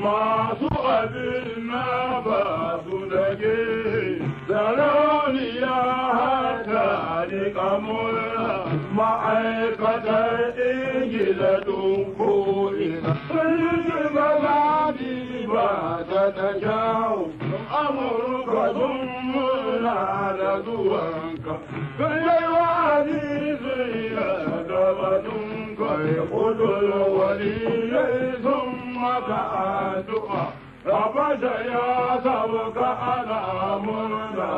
Masu abin na ba su dage, sarauniya hata ni kamura, ma'aikatar Ingila dun ko'ina. Sun ba ba ta ta kyau, Amurka sun murna da zuwanka. Kai wa'azi sun yarda batun kai kudul waliyai sun maka addu'a. Rabasha ya sauka ana murna,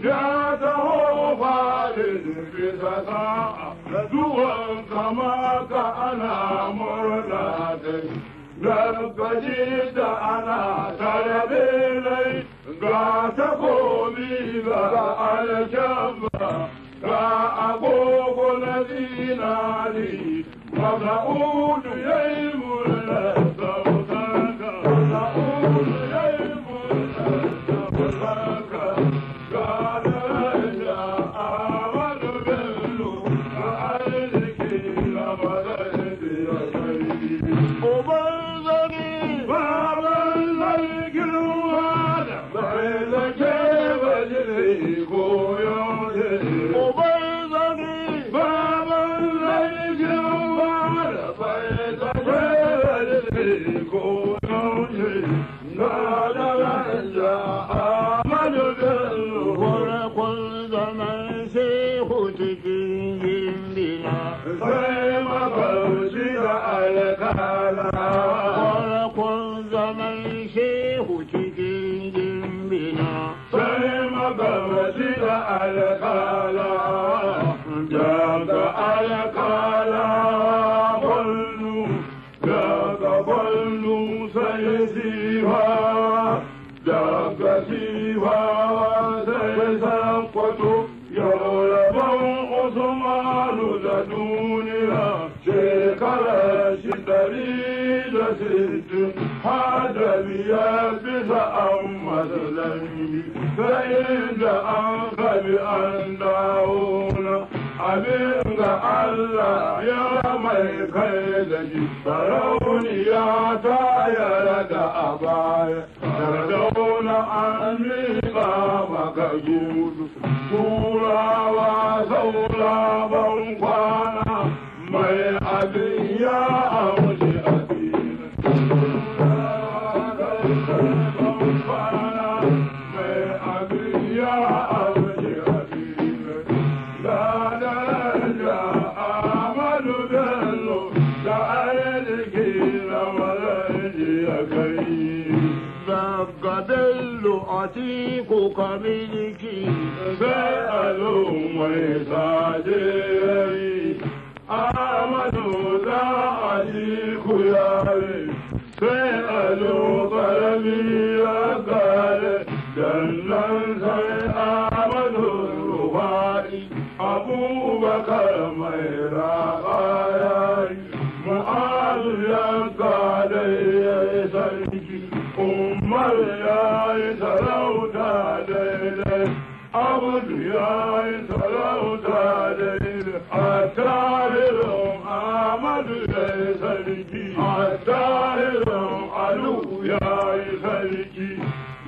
ya taho fadin bisa sa'a, zuwan kama ka ana murna dai. Gargaji da ana tarbe ga takobi ga alkyamba, ga agogo na zinari, Masa'udu ya yi murna sautanka, Masa'udu ya yi murna sautanka, ga daraja Ahmadu Bello, ga arziki na mazan ya kai. Uban zani, baban zargin wada, bai zake bajiri ko yaushe. Uban zani, baban zargin wada, bai zake bajiri ko yaushe. Ga daraja Ahmadu Bello. Farkon zaman shehu cikin gindina. Sai mafarauci da alkala. Farkon zaman shehu cikin gindina. Sai mafarauci da alkala. Daga alkala kwallo, daga kwallo sai sifa, daga sifa sai sankwato. Yau rabon Usmanu da duniya shekarar shi 160 har da biyar bisa an masalangi sai inda an kabi an dawo na abin ga Allah ya mai kai da shi sarauniya ta yarda a baya sardauna an miƙa maka gudu turawa saura ban kwana mai abin ya amshi abin turawa ban kwana mai abin ya amshi abin da daraja Ahmadu Bello da arziki na mazan ya kai. Daga Bello Atiku ka miliki. Sai alo mai saje Ahmadu za a ji ku yare, sai alo karami ya gare, dannan sai Ahmadu Rufa'i, Abubakar mai raƙa yayi, Mu'azu ya gare ya yi sarki, Umar ya yi sarauta daidai. Abudu ya yi sarauta daidai, a tarihin Ahmadu ya yi sarki, a tarihin Alu ya yi sarki,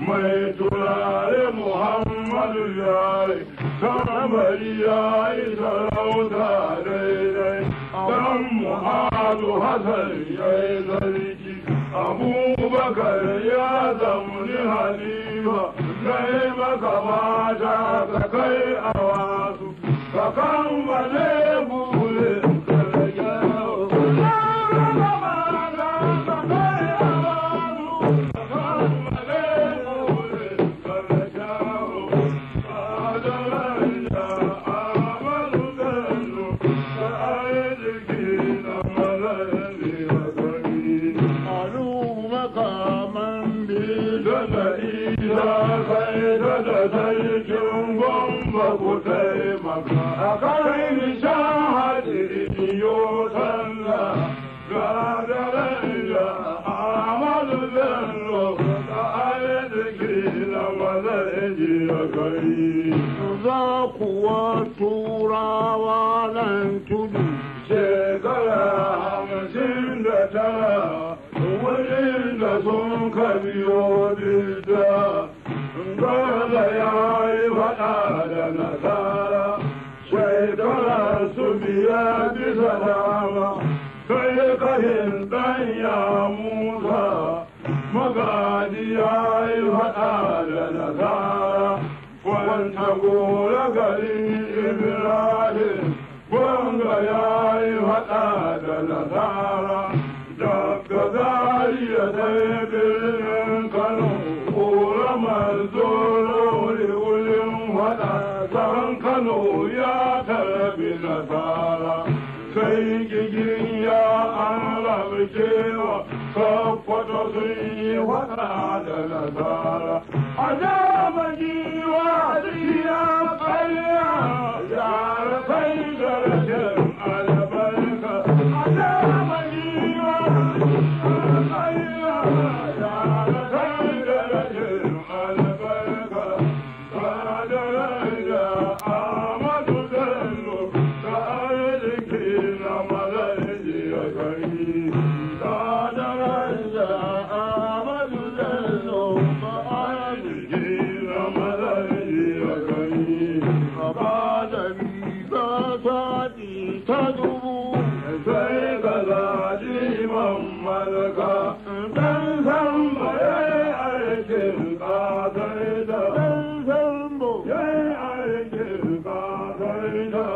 mai turare Muhammadu ya yi, tambari ya yi sarauta daidai, dan Mu'azu Hassan ya yi sarki, Abubakar ya zamani halifa, Kai maka mata ka kai a wasu, ka kammale burin ka da kyau. Maka mata ka kai a wasu, ka kammale burin ka da kyau. Ka daraja Ahmadu Bello, ka arziki na mazan wa gari. Alu makaman bi Da da isa kai da da sarkin gwamba ku taimaka. A kai nishan hadiri yo sallah, ga daraja Ahmadu Bello, ka arziki na mazan ya gari. Za kuwa turawa nan tudu. Shekara 59 wurin da sun ka biyo bidda, Gaza ya yi faɗa da nasara, shekara su biya bisa dama, kai kahin ɗan ya Musa, magadi ya yi faɗa da nasara, wanta gora gari Ibrahim, Gwanga ya yi faɗa da nasara, daga Zariya sai birnin Kano, ƙoramar zoro wurin faɗa, san Kano ya tarbi nasara. Sai gigin ya an rabu cewa, Sokoto sun yi faɗa da nasara. A dama giwa ya ƙarya, yara kai da rashin albarka. A dama giwa ya ƙarya, yara kai da rashin albarka. Ka daraja Ahmadu Bello, ka arziki na mazan ya gari. Ka daraja Ahmadu Bello, ka arziki na mazan ya gari. Ka ba da riga sati ta dubu. Sai ka zaji malaka, dan san bare aikin ƙasar. Dan sambo. Yayi aikin ƙasar da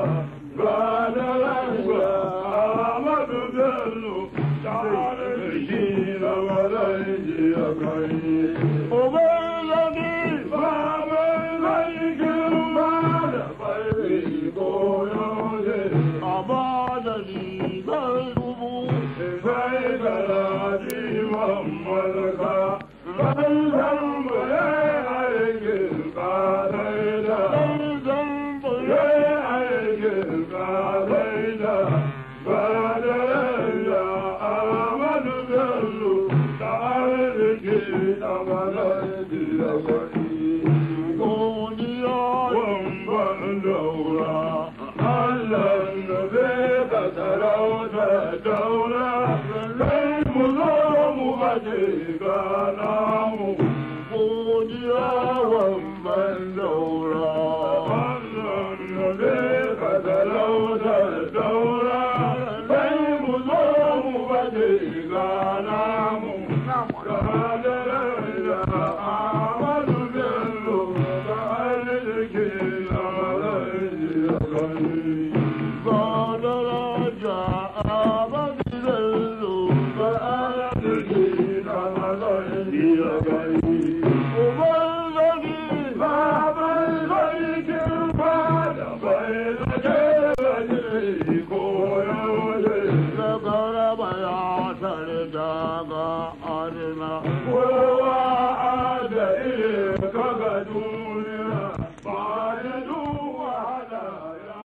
ga daraja Ahmadu Bello, tare shi na mazan ya kai. Ubangiji. Baban sarkin ba da bari koyo ne. A ba da rigar dubu. Sai ka zaji malaka, dan san bare aikin ƙasar da. Dan sambo. Yayi aikin ƙasar da, ba daraja Ahmadu Bello, da arziki na mazan ya gari. Godiya. Wamban daura, Allah da zai ka sarauta daura, sai mu zo mu baje gana mu. Godiya wamban daura. Allah da zai ka sarauta daura, sai mu zo mu baje gana mu. Ga daraja Ahmadu Bello, ga arziki na mazan ya gari. Ga daraja Ahmadu Bello. Ga arziki na mazan ya gari. Ubangiji. Baban sarkin fada bai zake baje koyo ne. Zagaraba ya tare daga arna. Kowa da irin kaga duniya ba da duwa da ya.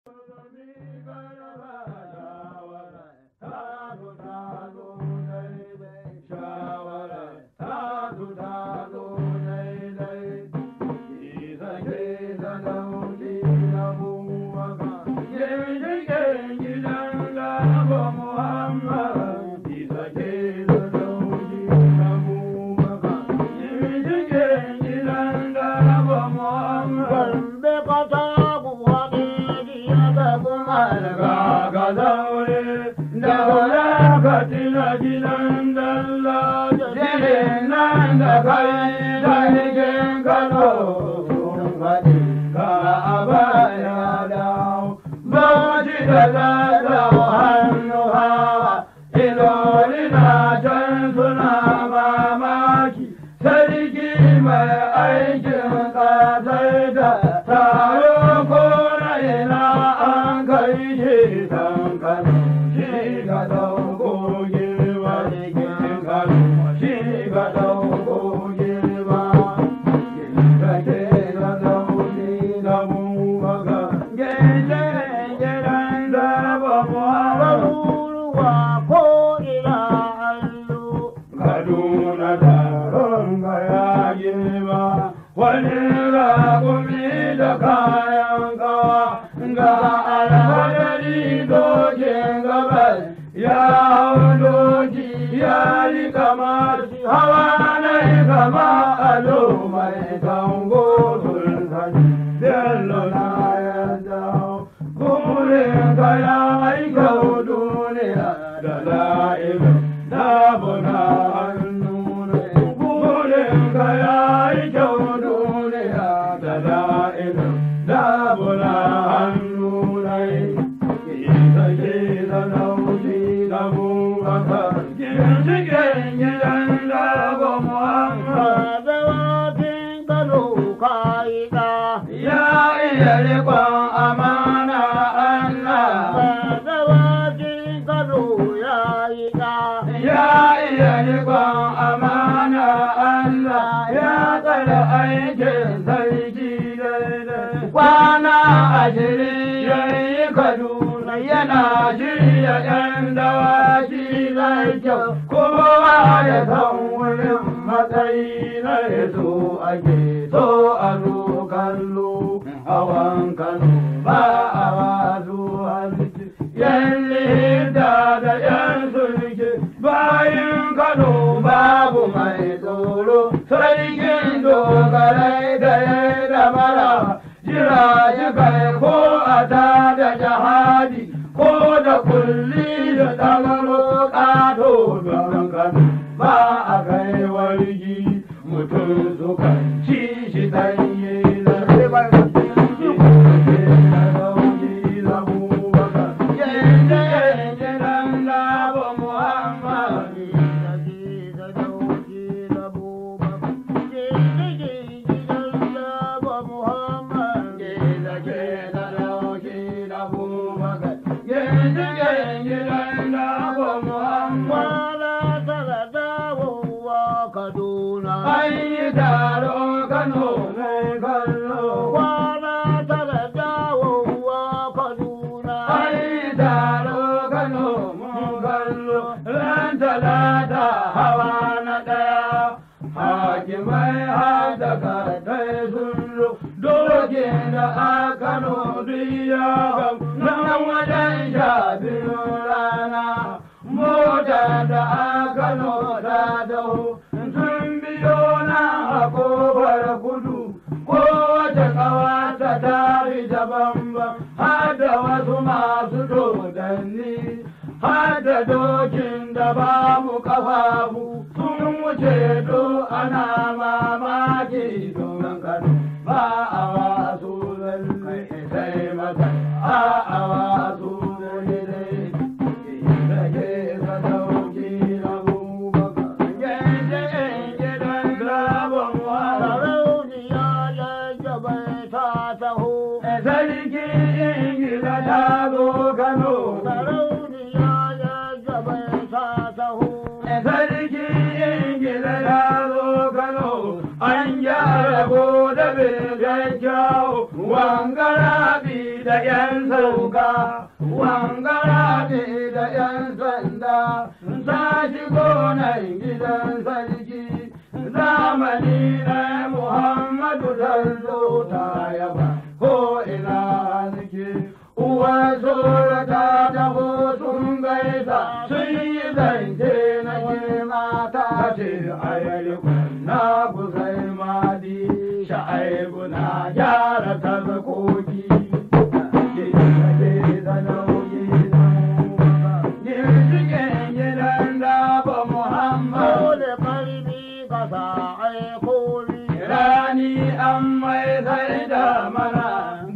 Muhammad, Kano sun faɗi ga abaya dawo. Bauchi da Zazzau hannu hawa, Ilori na can suna mamaki, sarki mai aikin ƙasar da taro ko na ina an kai shi dan Kano, shi ka ɗauko girma, sarkin Kano, shi ka ɗauko girma. Gindake da zaune da Abubakar, ginshiƙin gidan Garba Muhammad. Garuruwa ko ina allo. Kaduna taron ga ya girma, wani raƙumi da kayan kawa, ga alfadari dokin gabas, ya hau doki ya yi kama hawa na yi kama ado mai tango sun sani, Bello na yarda, burin ka ya yi kyau duniya da la'ibin. Dabuna hannuna, burin ka ya yi kyau duniya da la'ibin. Dabuna hannuna, kisa kisa nauyi da Abubakar, ginshiƙin gidan Dabo Muhammad. Dawakin Kano kayi ɗa. Ya iya riƙon amana Allah. Dawakin Kano ya yi ɗa. Ya iya riƙon amana Allah, ya tsare aikin sarki daidai. Kwana 20 ya yi Kaduna yana shirya ‘yan dawaki zai kyau, kowa ya san wurin matsayi na so ake so a zo kallo hawan Kano ba a wazo hanci. Yan leda da yan sulke bayan Kano babu mai tsoro, sarkin dogarai da ya da mara jira shi kai ko a ta da jihadi ko da kulli da tsagaro ƙato don Kano ba a kai wargi mutum suka ci shi ɗanye da An yi taro Kano mai kallo. Kwana tara dawowa Kaduna. An yi taro Kano mun kallo. Ran Talata hawa na ɗaya. Hakimai har da kai sun zo. Dokin da a Kano duk ya gam. Nan wajen 12 rana. Mota da a Kano ta daho. Sun biyo na a kofar kudu. Kowace ƙawata ta bi ta bamba, har da wasu masu dodanni, har da dokin da babu ƙafafu, sun wuce do ana mamaki don Kano ba a wasu lalle sai mata a a wasu lalle. Ke sadauki Abubakar, gidan gidan Rabon Wahala. Sarauniya Jajjabai ta taho. Sarki Ingila ta zo Kano. Sarauniya Jajjabai ta taho. Sarki Ingila ta zo Kano. An gyara gobe bai kyau. Wangara bi da ‘yan sauka, wangara bi da ‘yan sanda. Ta shigo nan gidan sarki. Zamani na Muhammadu Tallo ta yaba ko ina nake. Uwar Sora ta taho sun gaisa sun yi zance na girma ta ce ayyukan na kusai madi sha'aibu na gyara tarkoki. Ginshiƙin gidan Dabo Muhammad. Dole karbi ka sa aikoli. Rani an mai sai da mana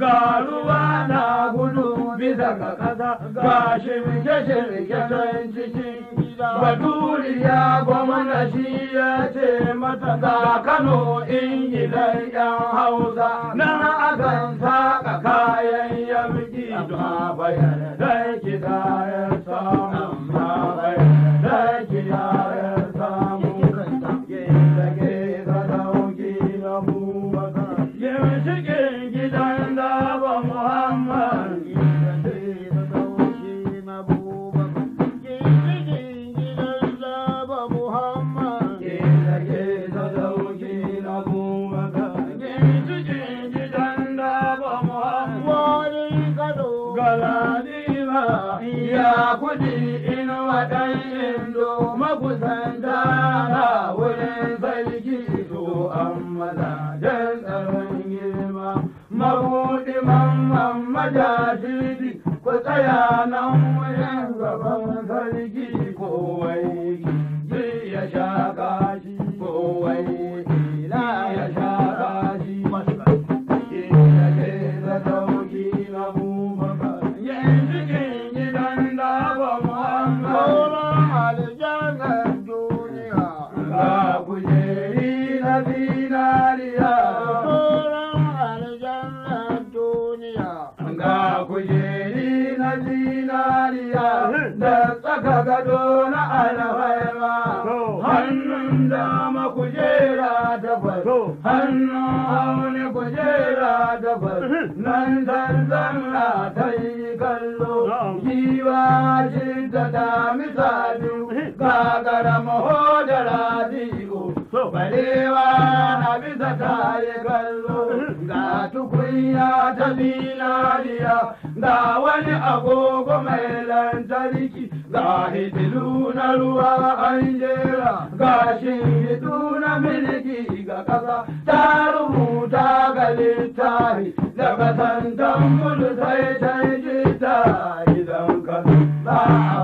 ga ruwa na gudu bisa ga ƙasa ga shirke-shirke can cikin gida. Baturiya gwamna shi ya ce mata ga Kano Ingilan 'yan Hausa na akan saka kayan yamki don bayan da kiɗa ya samu amma bayan da kiɗa ya samu. Ginshiƙin gidan Daba Muhammad. Ginshiƙin gidan Daba Muhammad. Galadima ya kudi inuwa ɗan indo makusanta na wurin sarki to an mazajen tsaron girma mabuɗi mamman majajiri ku tsaya nan wurin gaban sarki kowai ji ya sha kashi kowai ya sha kashi. Da tsaka gado na alhaima hannun dama kujera takwas hannun hauni kujera takwas nan zanzan ta yi kallo giwa shi ta damisa biyu gagara maho da radiyo barewa na bisa ta yi kallo ga tukunya ta zinariya ga wani agogo mai lantarki ga hitilu na ruwa an jera ga shingidu na miliki ga ƙasa ta rubuta ga littafi daga sandan kudu sai ta ji ta gidan ka ba.